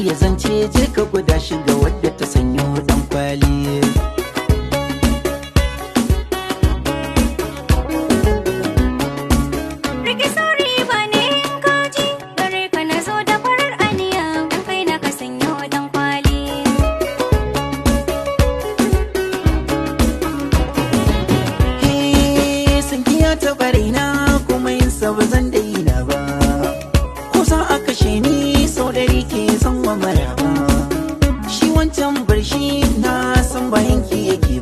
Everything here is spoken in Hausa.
Iya zance je ka gwada shi ga wadda ta sanyo dan kwali. Rike sauri ba ne in kaji, gare ka na zo da farar aniya, dan kai na ka sanyo dan kwali. He sankiya ta barina kuma yin sa ba zan daina ba. Ko za a kashe ni sau ɗari ke zan wa maraba. Shi wancan bar shi na san bayan ki yake